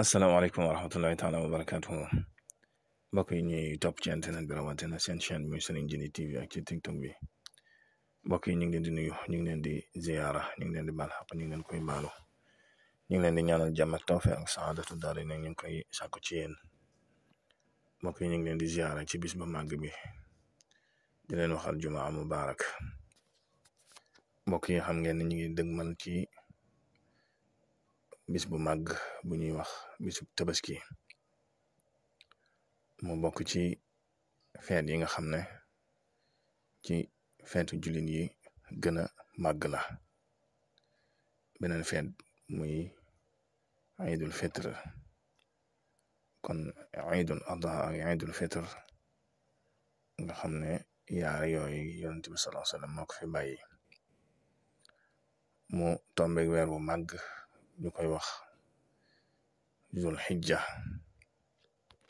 asalaamaaleykum wa rahmatullahi taala wa barakatuhu mbokk yi ñuy topp ci internet bi rawatina seen chaîne muy Serigne Djily TV ak ci TikTok bi mbokk yi ñu ngi leen di nuyu ñu ngi leen di ziyaara ñu ngi leen di baal xaq ñu ngi leen koy baalu ñu ngi leen di ñaanal jàmm ak tawfeex ak saadatu daara nag ñu ngi koy sàkku ci yéen mbokk yi ñu ngi leen di ziyaara ci bis ba màgg bi di leen waxal jumaa mubaarak mbokk yi xam ngeen ne ñu ngi dëgmal ci bis bu màgg bu ñuy wax bisu tabaski mu bokk ci feet yi nga xam ne ci feetu jullit yi gën a màgg la beneen feet muy iidul fitr kon iidul adha ak iidul fitr nga xam ne yaar yooyu yonent bi sallallahu alayhi wasallam moo ko fi bàyyi mu tombeeg weer bu màgg ñu koy wax zul xijja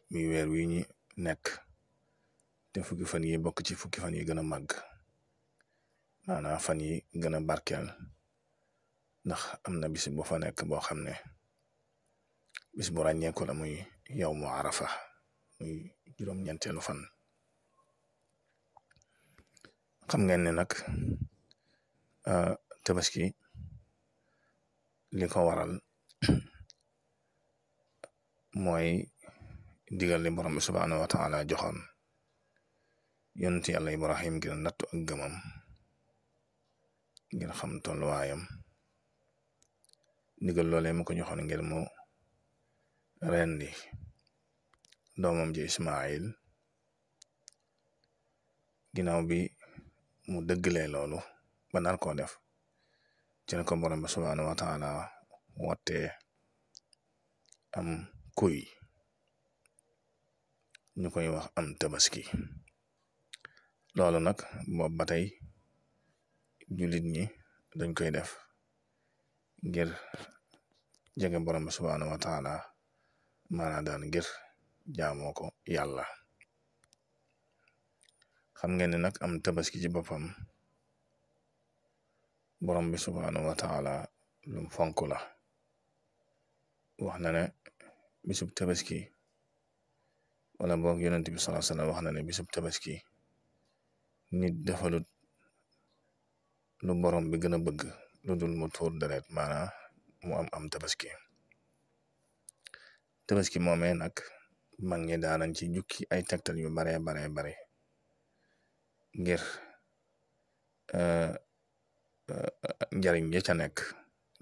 muy weer wi ñi nekk te fukki fan yi bokk ci fukki fan yi gën a màgg maanaam fan yi gën a barkeel ndax am na bis bu fa nekk boo xam ne bis bu ràññeeku la muy yawmu arafa muy juróom-ñeenteelu fan xam ngeen ne nag tabaski li ko waral mooy digal li borom bi subhaanahu wa taala joxoon yonent yàlla Ibrahim ngir nattu ak gëmam ngir xam tolluwaayam digal loolee mu ko joxoon ngir mu rendi doomam ji Ismaayil ginnaaw bi mu dëggalee loolu ba nar koo def ci la ko borom bi subhaanahu wa taala wottee am kuy ñu koy wax am tabaski loolu nag boobu ba tey jullit ñi dañ koy def ngir jege borom bi subhaanahu wa taala maanaa daan ngir jaamoo ko yàlla xam ngeen ne nag am tabaski ci boppam borom bi subhaanahu wa taala lum fonk la wax na ne bisub tabaski wala boog yonent bi sallallahu alayhi wasallam wax na ne bisub tabaski nit defalut lu borom bi gën a bëgg lu dul mu tuur deret maanaam mu am tabaski moomee nag mag ñi daanañ ci jukki ay tegtal yu bare ngir njariñ ja ca nekk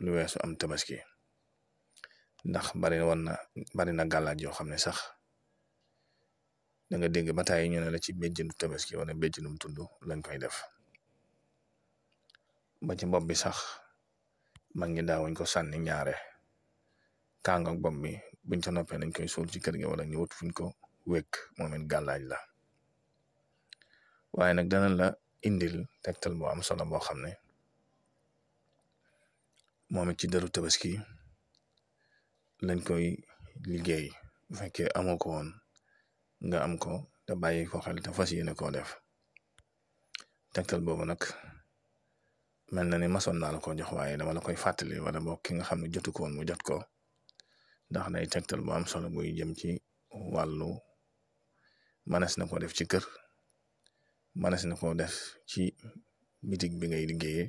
lu weesu am tabaski ndax bari na gàllaaj yoo xam ne sax da nga dégg ba tàyyi ñu ne la ci béjjënu tabaski wala béjjënum tudd lañ koy def ba ci bopp bi sax mag ñi daawuñ ko sànni ñaare kàngoog bopp bi buñ ca noppee nañ koy suul ci kër gi wala ñu wut fuñ ko wékk moom it gàllaaj la waaye nag dana la indil tegtal boo am solo boo xam ne moom it ci deru tabaski lañ koy liggéey bu fekkee amoo ko woon nga am ko te bàyyi ko xel te fas yéene koo def tegtal boobu nag mel na ni masoon naa la ko jox waaye dama la koy fàttali wala boog ki nga xam ne jotu ko woon mu jot ko ndax day tegtal bu am solo buy jëm ci wàllu manes na ko def ci kër manes na ko def ci bitig bi ngay liggéeyee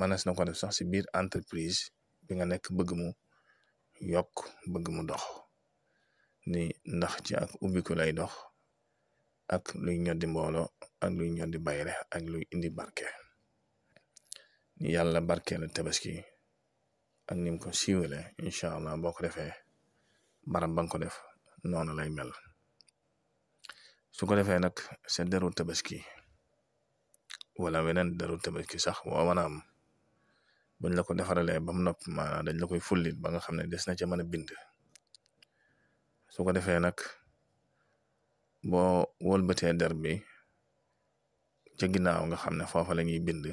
manes na ko def sax ci biir entreprise bi nga nekk bëgg mu yokk bëgg mu dox ni ndax ci ak ubbiku lay dox ak luy ñoddi mboolo ak luy ñoddi bayre ak luy indi barke ni yàlla barke la tabaski ak nim ko siiwale incha allah boo ko defee barab ba nga ko def noonu lay mel su ko defee nag sa deru tabaski wala weneen deru tabaski sax woo mën a am buñ la ko defaralee ba mu nopp maanaam dañ la koy fullit ba nga xam ne des na ca mën a bind su ko defee nag boo wëlbatee der bi ca ginnaaw nga xam ne foofa la ñuy bind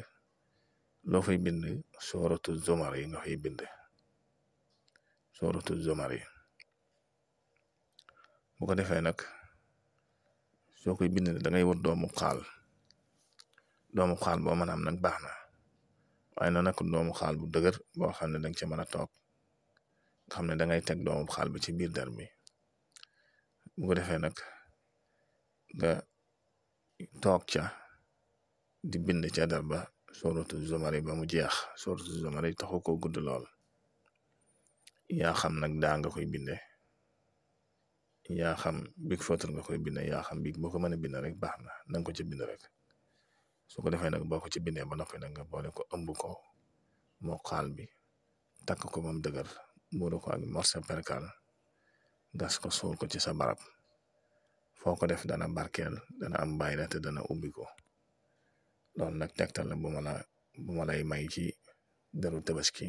loo fay bind sooratu zumar yi nga fay bind sooratu zumar yi bu ko defee nag soo koy bind da ngay wut doomu xaal boo mën a am nag baax na waaye na nag doomu xaal bu dëgër boo xam ne danga ca mën a toog xam ne dangay teg doomu xaal bi ci biir der bi bu ko defee nag nga toog ca di bind ca der ba suratu zumari ba mu jeex. suratu zumari taxu ko gudd lool, yaa xam nag daa nga koy binde, yaa xam big fotor nga koy binde, yaa xam big boo ko mën a bind rek baax na, nanga ko ci bind rek. su ko defee nag boo ko ci bindee ba noppi nag nga boole ko ëmb ko moo xaal bi, takk ko moom dëgër, muuru ko ak morceau perkal, gas ko suul ko ci sa barab. foo ko def dana barkeel, dana am bayra te dana ubbi ko. loolu nag tegtal la bu ma lay may ci deru tabaski.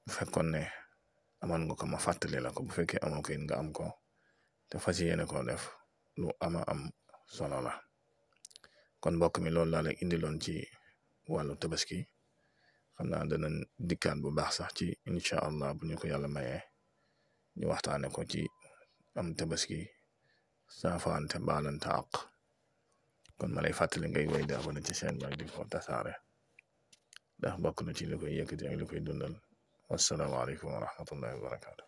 bu fekkoon ne amoon nga ko ma fàttali la ko, bu fekkee amoo ko nga am ko te fas yéene koo def, lu am solo la. kon mbokk mi loolu laa lay indiloon ci wàllu tabaski. xam naa dana dikkaan bu baax sax ci incha allah bu ñu ko yàlla mayee ñu waxtaane ko ci am tabaski, saafaante baalante àq. kon ma lay fàttali ngay woy di abonné ci chaîne bi di ko tasaare, ndax bokk na ci li koy yëkkati ak li koy dundal. wassalaamu aleykum wa rahmatullahi wa barakatu.